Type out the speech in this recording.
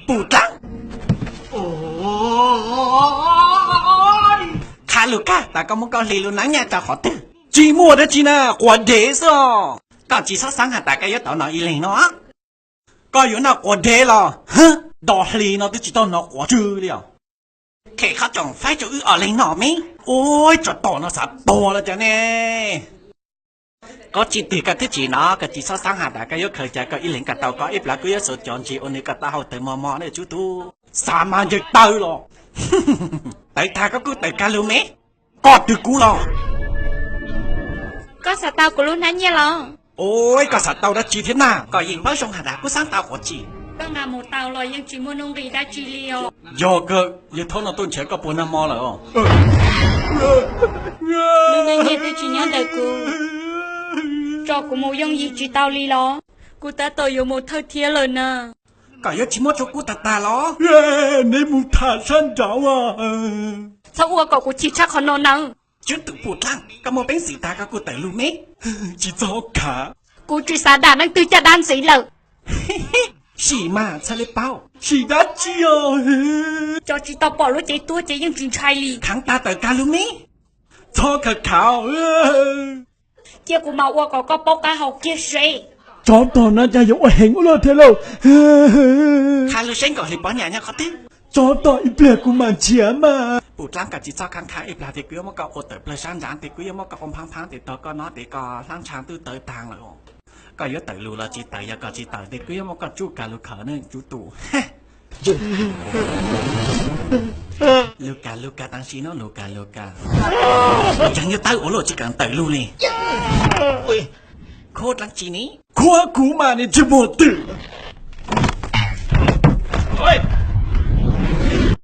Pum dlaab, qha lug kag tas koj muab koj hli lub neeb nyaj rau qhov twg? Tsis muaj dab tsi na, quav dev xwb os. Koj tsis txhob xaav has tas koj yuav tau noj ib leeg no. Koj yuav noj quav dev los? Dos hli no twb tsis tau noj quav tsw li os. Them qhov tsoom faib rau wb ob leeg noj me. Ua tso tom no xav tuag los cas ne. Koj tsis twg koj twb tsis noj, koj tsis txhob xaav has tas koj yuav khaws cas koj ib leeg koj tau koj ib plag, kuv yuav xav cov ntsis ua nws koj taub hau tawv mos mos ne tub tub. Xav mas ncaws taw los. Tawv tag koj kuj tawm kag lug me. Koj twg kuv los? Koj xav tau kuv lub hnab nyiaj los? Ua, koj xav tau dab tsi thiab na? Koj yeej paub zoo has tas kuv xaav tau quav tsi. Koj nqa mus tau los yeej tsis muaj nuj nqis dab tsi li os. Yog kawg, yawg thaub no tuaj nrhiav koj puag nag hmo lawm os. Lub hnab nyiaj twb tsis nyob ntawm kuv, tso kuv mus yooj yim tsis tau li los? Kuv tab tom yuav mus thawj thiab lawm na. Koj yuav tsis muab rau kuv tag tag los? Neb mus tham sab nraud. Txhob ua kom kuv chim tshaj qhov no nawb. Tswv tus pum dlaab, koj muaj peev xwm tag koj kuj tawm lug me. Tsis txhob khav. Kuv tsis xav dam leej twg caj dab ntxiv lawm. Sim mas txhaj le paub. Sim dab tsi os? Cov tsis tau pom lub cev tuag ces yeej tsis ntshai li. Khaav tag tawm kag lug me. Txhob khav khav. Cia kuv mam ua kom koj paub qab hau kiag seb. Tsov tog no cas yuav ua heev ua luaj thiab lauj. Qha lug seb nkaus hli pob nyam nyob qhov twg. Tsov tog ib pliag kuv mam nrhiav mas. Pum dlaab, koj tsis txhob khaav khaav ib plag tes kuv yuav muab koj ua tawm plawg sab nraud tes kuv yuav muab koj ua nphaab nphaab tes tog koj noj tes koj hlab ntsha twb tawv taag lawm. Koj yuav tawm lug los tsis tawm, yog koj tsis tawm tes kuv yuav muab koj tsub kag lug khawm ne tub tub. Lug kag lug kag tam sim no lug kag lug kag. Tseem yuav tawb ua luaj tsis kam tawm lug li. Khuab dlaab tsi ne? Khuab kuv mas niag ntsej muag twm.